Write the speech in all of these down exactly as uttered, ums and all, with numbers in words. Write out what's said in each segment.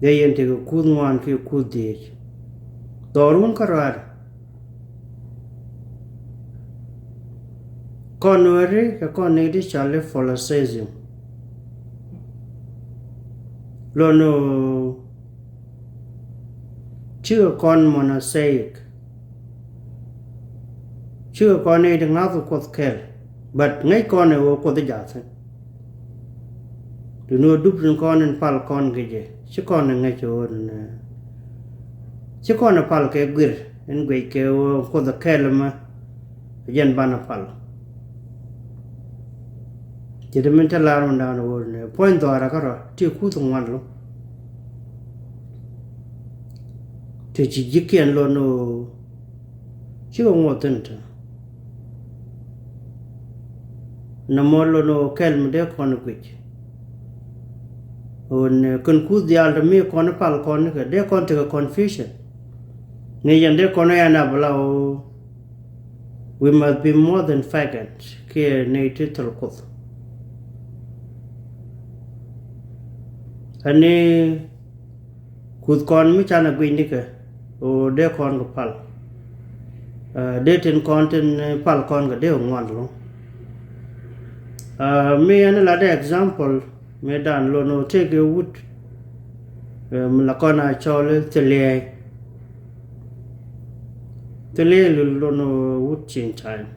Dee yɛn tekɛ kuth ŋuan kiɛ kuth dhieec. Dhɔr wun kä ruaar. Kɔn Nuääri kɛ kɔn ni di cɔal i̱ polytheism. Lon ɣöö cikɛ kɔn monotheistic. Cikɛ kɔn ni di ŋa̱th kuoth kɛl. But ŋäc kɔn ɛ ɣöö kuoth i̱ jaathin. Duŋni ɣöö dup tin kɔn in pal kɔn kɛ jɛ, ci kɔn in ŋäc ɣöö nɛ, ci kɔn in pal kɛ guir in guic kɛ ɣöö kuoth kɛl mɛ. Jɛn banɛ pal. Ci ti min te lar min da̱a̱n ɣöö nɛ puɔ̱ny dhɔaarä kärɔa ti kuth ŋuan lo. Ti ci ji̱kiɛn lo ni ɣöö cikɛ ŋuɔth thi̱n te. Nɛ mɔ lo ni ɣöö kɛl mi dee kɔn guic. Ɣöö nɛ kɛn kuth diaal te mi kɔn pal kɔn ni kɛ dee kɔn tekɛ confusion. Ni yɛn dee kɔn yɛn a bɛ la ɣöö we must be more than pagans kiɛ nɛy ti thil kuoth. Ani kuth kɔn mi canɛ guic nikɛ ɣöö dee kɔn kɛ pal. Dee tin kɔn tin pal kɔn kɛ dee ŋuan lo̱ŋ. Mi ɛn lat dee example mi dan lo̱n ɣöö tëëkɛ wut mi la kɔn a cɔl i̱ thiliɛɛy. Thiliɛɛy lul lo̱n ɣöö wut cieŋ time.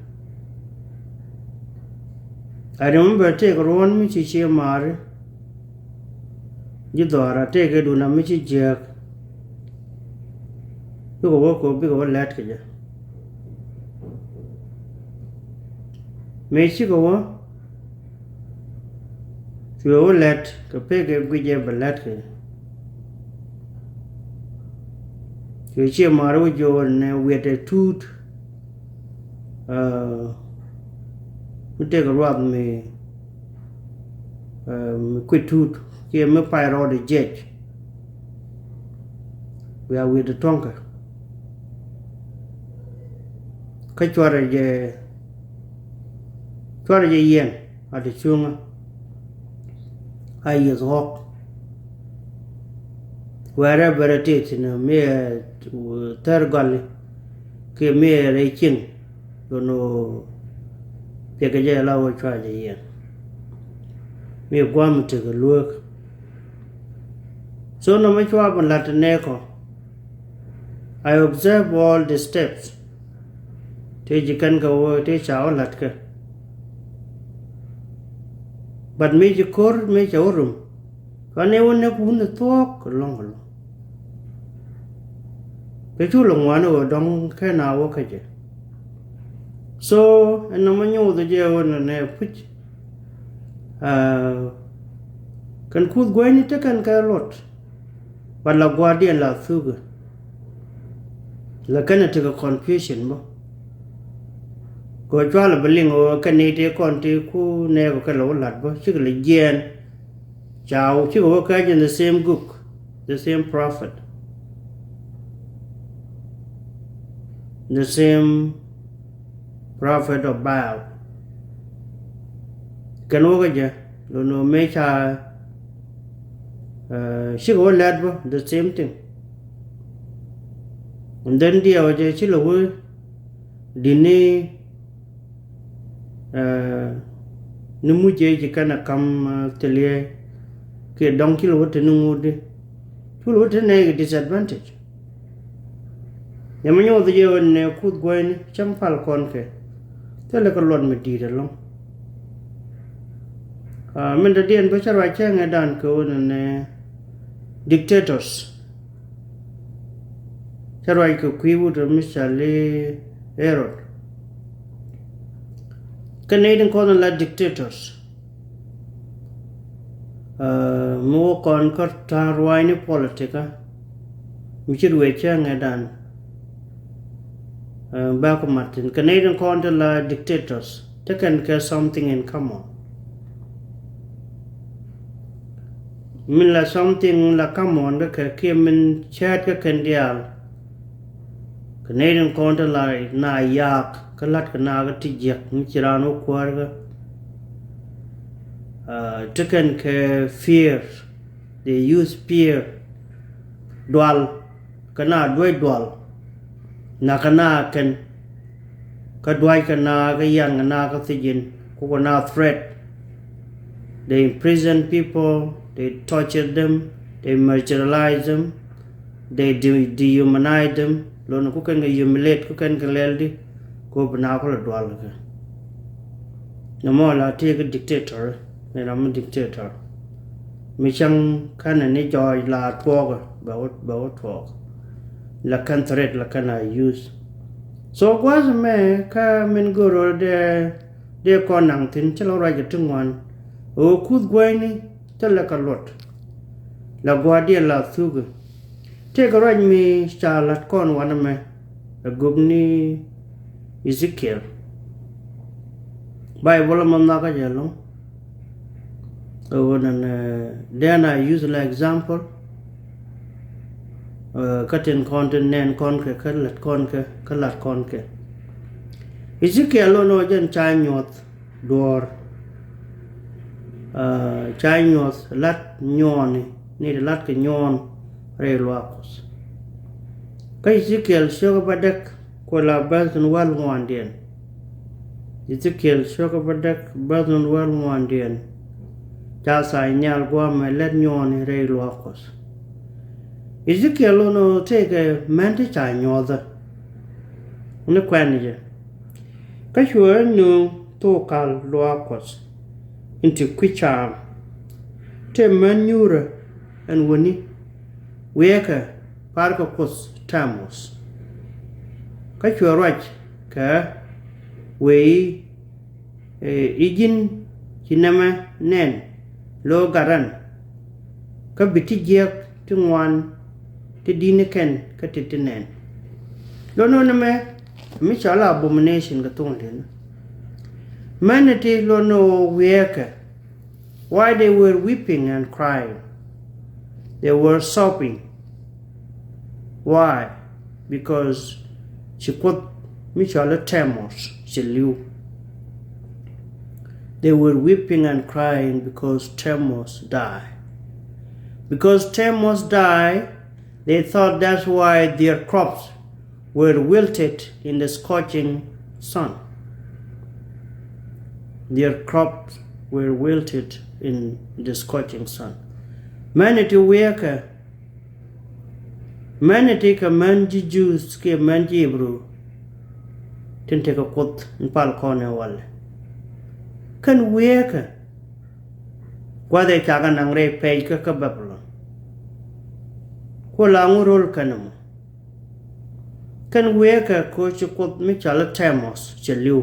I remember tëëkɛ ruɔ̱n mi ci cie maari. Ji̱ dhɔaara tëëkɛ duna mi ci jiääk. Bikɛ wä kɛ bikɛ wä lɛt kɛ jɛ. Mëë cikɛ wä cuɛ wä lɛt kɛ pekɛ guic jɛ bɛ lɛt kɛ jɛ. Cuɛ ciɛ maari wä jo̱o̱r nɛ wiɛt ɛ tuut. Mi tëëkɛ ruath mi mi kui̱ tuut kiɛ mi pay rɔɔdɛ jiɛc. Wiaa wi̱i̱dɛ tuɔ̱ŋkɛ kä cuarɛ jɛ cuarɛ jɛ yiɛn a ti cuŋä. A yieth ɣɔk wɛrɛ bɛrɛ tëë thi̱n mi ɛ thɛr gɔli kiɛ mi ɛ rɛy cieŋ. Lo̱n ɣöö piɛkɛ jɛ la wä cua jɛ yiɛn. Mi guam tekɛ lueek. So nɔmɔ cua bä la̱t nɛɛkɔ. I observe all the steps. Tëë ji̱ kɛn kɛ wä tëë ca wä la̱t kɛ. But mi ji̱ ko̱r mi ca wä rum. Cua ni wä ni kun ni thuɔ̱k kɛ lɔ̱ŋ kɛ lɔ̱ŋ. Kɛ cu lɛ ŋuani wä dɔ̱ŋ kɛn a wä kä jɛ. So ɛn nɔmɔ nyoth jɛ wä nɛ nɛ puc. Kɛn kuth guäyni te kɛn kɛ luɔt. But la gua̱a̱rdiɛn la thukä. La kɛn a tekɛ confusion bä. Kɛ cua lɛ bä liŋ wä kɛn ni te kɔn te ku nɛɛkɔ kɛ lɛ wä la̱t bä cikɛ lɛ jiɛɛn. Ca wä cikɛ wä kä jɛ the same group, the same prophet, the same prophet of Baal. Kɛn wä kä jɛ lo̱n wä mëë ca cikɛ wä lɛt bä the same thing. And then diɛw jɛ ci lɛ wä dini ni muc jɛ ci kɛn a kam thiliɛ kiɛ dɔŋ ci lɛ wä te ni ŋut di. Cu lɛ wä te nɛ kɛ disadvantage. Yɛ mi nyuɔth jɛ wä nɛ kuth guäyni cäŋ pal kɔn kɛ thilɛ kɛ luɔt mi di̱i̱t ɛlɔ̱ŋ. Min dɔ̱diɛn bä cä ruac cäŋɛ dan kɛ wä nɛ dictators. Cä ruac kɛ kui̱ wut ɛ mi cɔal i̱ Herod. Kä nɛy tin kɔn la dictators. Mi wä kɔn kä ta̱a̱ ruaacni politikä mi ci ruëë cäŋɛ dan. Bä ku Martin kɛ nɛy tin kɔn te la dictators te kɛn kɛ something in common. Min la something la common kä kɛ kiɛ min cäät kä kɛn diaal. Kɛ nɛy tin kɔn te la na yak kä la̱t kɛ na kä ti jiäk mi ci raan wä kuäär kä. Te kɛn kɛ fear. They use fear dual, kɛ na duec dual, na kɛ na kɛn, kä duac kɛ na kä yan kɛ na kä thiec in, kukɛ na threat. They imprison people, they torture them, they marginalize them, they de- dehumanize them. Lon ku kɛn kɛ humiliate, ku kɛn kɛ lɛl di, ku bi na ku lɛ dual kɛ. Nɛ mɔ la tëë kɛ dictator, nɛ ram mi dictator. Mi cäŋ känɛ ni jɔɔc la tuɔɔkɛ bɛ wä, bɛ wä tuɔɔk. La kɛn threat, la kɛn a use. So gua̱th mɛ kä min go̱ro̱ dee, dee kɔn naŋ thi̱n, ci la ruac kɛ ti ŋuan. Ɣöö kuth guäyni thilɛ kɛ luɔt. La gua̱a̱r diɛn la thuki. Tëëkɛ ruac mi ca la̱t kɔn wanɛ mɛ ɛ gök ni Ezekiel. Baibol ɛmɔ nhɔakä jɛ ɛlɔ̱ŋ. Ɛ ɣöö nɛn, eh, dɛn a use la example. Eh, kä tin kɔn tin nɛn kɔn kɛ, kä la̱t kɔn kɛ, kä la̱t kɔn kɛ. Ezekiel lon ɣöö jɛn ca nyuɔth duɔ̱ɔ̱r. Ah, ca nyuɔth la̱t nyuɔɔni, ni ti la̱t kɛ nyuɔɔn rɛy luaak Kuɔth. Kä Ezekiel ciökä bädäk, kuɛ la bäth in wäl ŋuandiɛn. Ezekiel ciökä bädäk, bäth in wäl ŋuandiɛn. Ca tha̱a̱c nhial gua̱a̱mɛ la̱t nyuɔɔni rɛy luaak Kuɔth. Ezekiel lon ɣöö tëëkɛ män ti ca nyuɔthä. Ni kuɛn jɛ. Kä cuɛ nööŋ thok kal luaak Kuɔth in ti kui̱ caam. Tëë män nyuurä ɛn wäni wiɛɛkɛ parkɛ Kuoth Tamuth. Kä cuɛ ruac kɛ wëë i̱, eh, i̱ ji̱n ci nɛmɛ nɛn lo̱o̱ gat ran. Kä bi ti jiäk ti ŋuan ti di̱t ni kɛn kä ti ti nɛn. Lon ɣöö nɛmɛ mi cɔal a abomination kɛ thoŋ li̱n. Män ni ti lon ɣöö wiɛɛkɛ. Why they were weeping and crying? They were sobbing. Why? Because ci Kuoth mi cɔal i̱ Tamuth ci li̱w. They were weeping and crying because Tamuth died. Because Tamuth died, they thought that's why their crops were wilted in the scorching sun. Their crops were wilted in the scorching sun. Män ni ti wiɛɛkɛ, män ni ti kɛ män ji̱ Jews kiɛ män ji̱ Hebrew tin tekɛ Kuoth in pal kɔn ɛ walɛ. Kɛn wiɛɛkɛ gua̱th ɛ cakɛ naŋ rɛy pɛc kä kä Babilon. Kuɔ la ŋu ro̱l kɛn ɛmɔ. Kɛn wiɛɛkɛ kɛ ɣöö ci Kuoth mi cɔal i̱ Tamuth cɛ li̱w.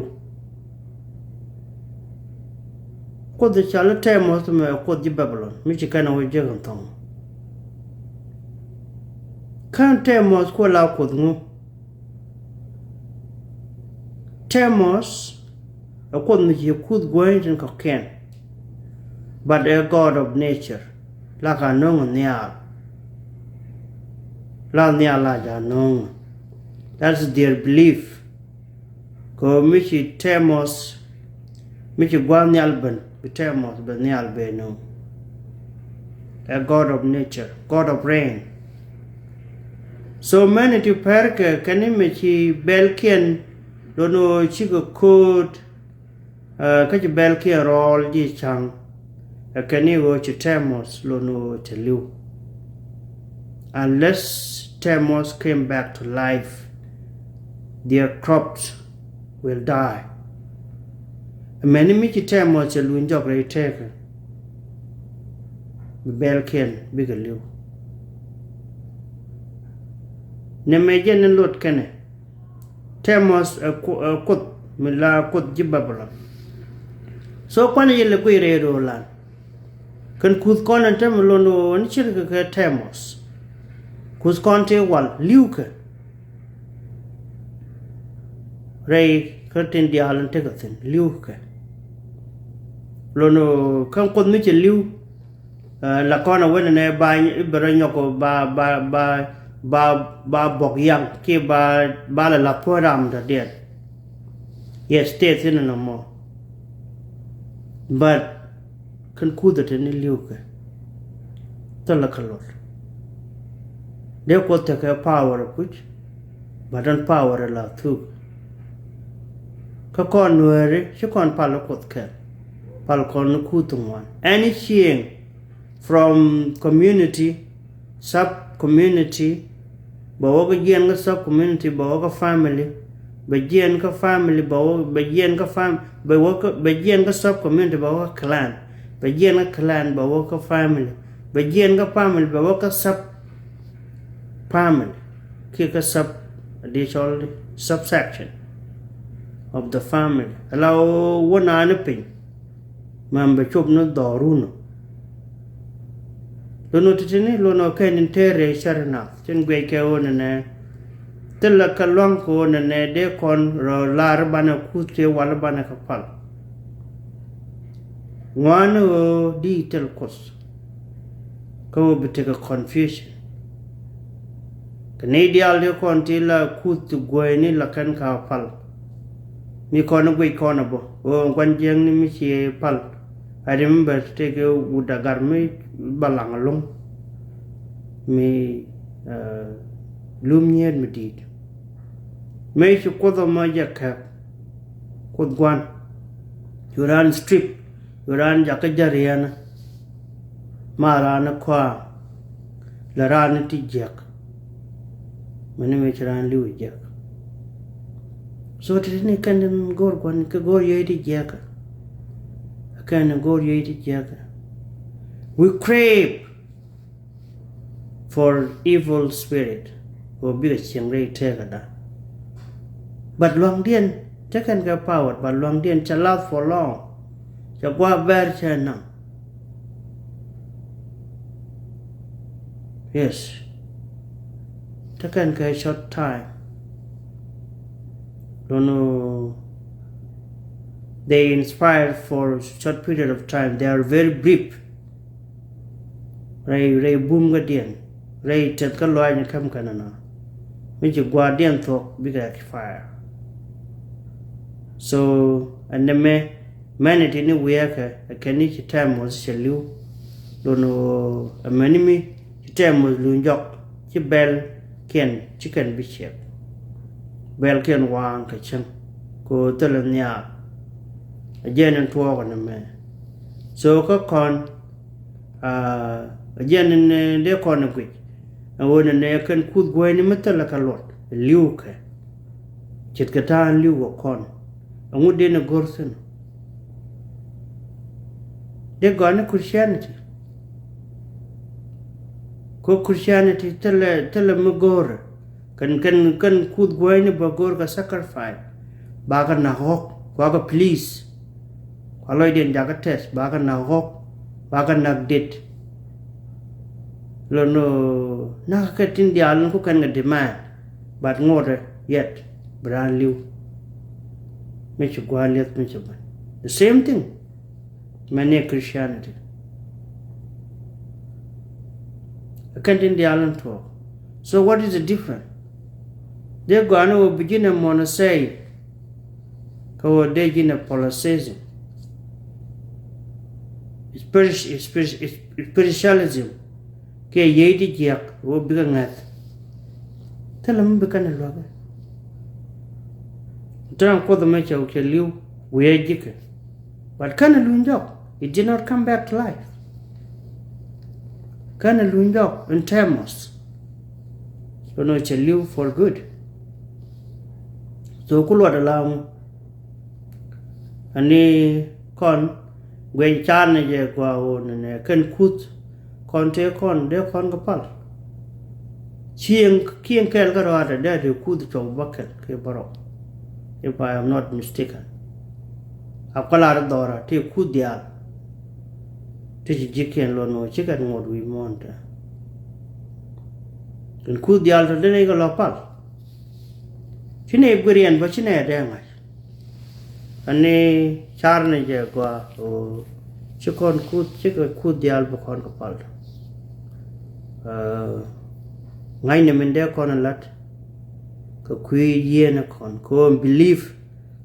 Kuoth cɔal i̱ Tamuth mɛ ɛ kuoth ji̱ Babilon mi ci kɛn ɛ wä jiäk in thɔŋ. Kän Tamuth kuɔ la kuoth ŋu? Tamuth ɛ kuoth mi ci kuth guäny tin kɔ̱kiɛn. But a god of nature. La ka no̱o̱ŋ nhial. La nhial la ja no̱o̱ŋ. That's their belief. Kɛ ɣöö mi ci Tamuth, mi ci gua̱a̱th nhial ben, bi Tamuth ben nhial ben no̱o̱ŋ. A god of nature, god of rain. So many ti pɛrkɛ kɛn mi ci bɛlkiɛn lon ɣöö cikɛ ko̱o̱t, kä ci bɛlkiɛn rɔɔl ji̱ ca̱ŋ. Ɛ kɛn i̱ ɣöö ci Tamuth lon ɣöö cɛ li̱w. Unless Tamuth came back to life, their crops will die. Mɛni mi ci Tamuth cɛ luny jɔk rɛy tëëkä, bi bɛlkiɛn bikɛ li̱w. Nɛmɛ jɛn ni lot kɛnɛ. Tamuth ɛ ku- ɛ kuoth mi la kuoth ji̱ Babilon. So kuanɛ yɛl ɛ guiy rɛy ro̱o̱lan. Kɛn kuth kɔn ɛn täämɛ lon ɣöö ɛn ce̱tkɛ kɛ Tamuth. Kuth kɔn tëë wal li̱wkɛ. Rɛy kä tin diaal ɛn tekɛ thi̱n li̱wkɛ. Lon ɣöö kɛn kuoth mi cɛ li̱w. La kɔn a wen nɛ ba i̱ bɛ rɔ nyɔk ba ba ba ba ba bɔk yaŋ kiɛ ba ba la la puɔ̱n ram dɔ̱diɛn. Yes, tëë thi̱n nɔmɔ. But kɛn kuth a te ni li̱wkɛ. Thilɛ kɛ lot. Dee Kuoth tekɛ power kuc, but ɛn power la thuk. Kä kɔn Nuääri ci kɔn pal Kuoth kɛl. Pal kɔn ni kuth ŋuan. Anything from community, sub community, bɛ wä kä jiɛn kä sub community, bɛ wä kä family, bɛ jiɛn kä family, bɛ wä, bɛ jiɛn kä fam-, bɛ wä kä, bɛ jiɛn kä sub community, bɛ wä kä clan, bɛ jiɛn kä clan, bɛ wä kä family, bɛ jiɛn kä family, bɛ wä kä sub family, kiɛ kä sub, additional subsection of the family. Ala wä naan ni piny, mɛm bɛ cop ni dhɔrun ɔ. Lon ɔ ti̱ti̱ni, lon ɔ kɛn in tëë rɛy cär nath tin guic kɛ ɣöö nɛnɛ thilɛ kɛ lua̱ŋ kɛ ɣöö nɛnɛ dee kɔn rɔ lar banɛ kuth tëë wal banɛ kɛ pal. Ŋuan ɣöö di thil Kuoth kä ɣöö bi tekɛ confusion. Kɛ nɛy diaal ti kɔn ti la kuth ti guäyni la kɛn ka pal. Mi kɔn guic kɔn a bä ɣöö gua̱n jiäkni mi ci pal. I remember tëëkɛ wut a gar mi balaŋ ɛlɔ̱ŋ mi, uh, lum nyiet mi di̱i̱t. Mëë ci Kuoth ɛmɔ jɛ kɛp, Kuoth gua̱n, cu raan strip, cu raan jakä jɛ riɛnä. Ma raan kɔaa, la raan ti jiäk. Mɛni mëë ci raan li̱w jiäk. So ti̱ti̱ni kɛn tin go̱o̱r gua̱n kɛ go̱o̱r yey ti jiäkä. Kɛn go̱o̱r yey ti jiäkä. We crave for evil spirit, ɣöö bikɛ cieŋ rɛy tëkäda. But luaŋdiɛn, te kɛn kɛ power, but luaŋdiɛn cɛ last for long. Cɛ gua̱a̱ bɛr cɛ naŋ. Yes. Te kɛn kɛ short time. Don't know. They inspired for short period of time. They are very brief. Rɛy, rɛy bum kädiɛn, rɛy tɛth kä lɔaac ni käm kɛn ɛnɔ. Mi ci gua̱a̱rdiɛn thuɔ̱k bikɛ expire. So ɛn nɛmɛ mɛni ti ni wiɛɛkɛ ɛ kɛn ni ci tɛm wä cɛ li̱w. Lon ɣöö ɛ mɛni mi ci tɛm wä luny jɔk ci bɛl kiɛn ci kɛn bi ciɛk. Bɛl kiɛn waaŋ kɛ cäŋ kɛ ɣöö thilɛ nhiaar. Ɛ jɛn in tuɔɔk ɛn nɛmɛ. So kä kɔn, aa, ɛ jɛn in, eh, dee kɔn ɛ guic. Ɛ ɣöö nɛnɛ kɛn kuth guäyni mi thilɛ kɛ luɔt li̱w kɛ. Ce̱tkɛ ta̱a̱ in li̱w kɛ kɔn. Ɛŋu dee ni go̱r thi̱n? Dee gɔaa ni Christianity. Kä Christianity thilɛ, thilɛ mi go̱o̱rɛ. Kɛn, kɛn, kɛn kuth guäyni bä go̱o̱r kɛ sacrifice. Bakɛ nak ɣɔ̱k, kuakɛ please. Kua lɔcdiɛn jakä tɛth, bakɛ nak ɣɔ̱k, bakɛ nak det. Lon ɣöö nakɛ kɛ tin diaal in ku kɛn kɛ demand. But ŋotdɛ yet bi raan li̱w. Mi ci gua̱a̱r li̱eth mi ci ben. The same thing. Mɛn ni Christianity. Ɛ kɛn tin diaal in tuɔɔk. So what is the difference? Dee gɔaa ni ɣöö bi ji̱n ɛ monotheism. Kä ɣöö dee ji̱n ɛ polytheism. Spiri-, spiri-, spiritualism. Kiɛ yiey ti jiäk ɣöö bikɛ ŋäth. Thilɛ mi bi kɛn ɛ luäk. Täämɛ Kuoth ɛmɛ cɛ, cɛ li̱w wi̱i̱ ɛ ji̱kɛ. But kɛn ɛ luny jɔk, it did not come back to life. Kɛn ɛ luny jɔk in terms. Lon ɣöö cɛ li̱w for good. So ku luɔt ɛ la ŋu. Ani kɔn guic ca̱r ni jɛ gɔaa ɣöö nɛnɛ kɛn kuth kɔn tëë kɔn dee kɔn kɛ pal. Cieŋ kiɛŋ kɛɛl kä rɔaatɛ dee ti kuth cɔw bäkɛl kiɛ bärɔw. If I am not mistaken. A kɔlar dhɔra tëë kuth diaal. Ti ci ji̱kiɛn luɔn ɣöö ci kɛn ŋot wi̱i̱ muɔ̱ɔ̱n tɛ. Kɛn kuth diaal tɔ dee nɛy kɛ lɔ pal. Ci nɛy guiriɛn bä ci nɛy dee ŋa̱c. Ani car ni jɛ gɔaa ɣöö ci kɔn kuth, ci kɛ kuth diaal bi kɔn kɛ pal. Aa, ŋa̱cnɛ min dee kɔn ɛ la̱t kɛ kui̱ yieenɛ kɔn kɛ ɣöö believe.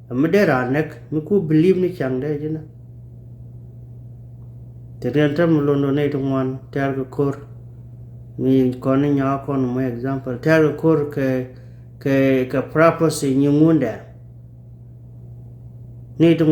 Ɛ mi dee raan näk mi ku believe ni ca̱ŋ dee ji̱n ɛ. Te riɛn täämɛ lon ɣöö nɛy ti ŋuan tɛ̈r kɛ ko̱r. Mi kɔn ni nyɔk kɔn mɔ example tɛr kɛ ko̱r kɛ, kɛ, kɛ prophecy nyi ŋundɛ. Ni ti